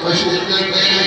واشهد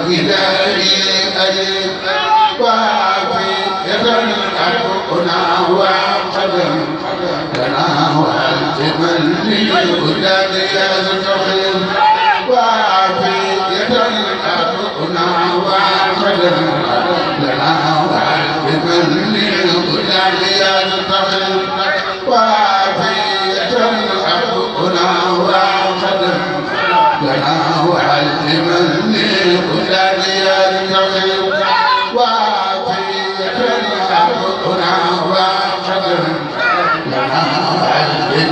إلهي أجب وافي يتنقل وقدم لنا والتمني الهدى يستقيم وافي يتنقل وقدم لنا والتمني الهدى يستقيم وافي يتنقل وقدم لنا والتمني الهدى يستقيم وافي يتنقل وقدم لنا والتمني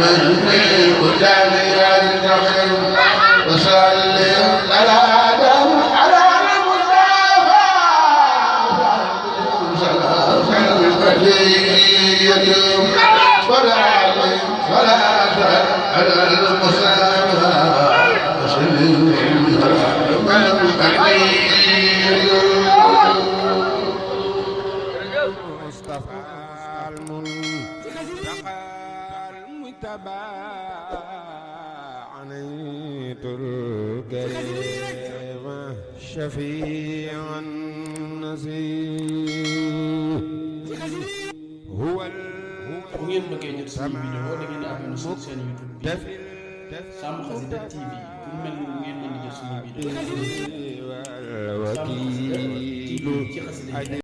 الهدى يستقيم وسلم على دم على المصطفى صلاة البديع صلاة على المصطفى وسلم على مصطفى المنتقى المجتبى عنيت الكريم شفيع النسيم هو bu ngeen bëggee jot suñu vidéo da ngeen di abonné suñu chaîne YouTube bi Sam Xasida TV pour mel ni ngeen mën di jot suñu vidéo Sam Xasida TV ci xasida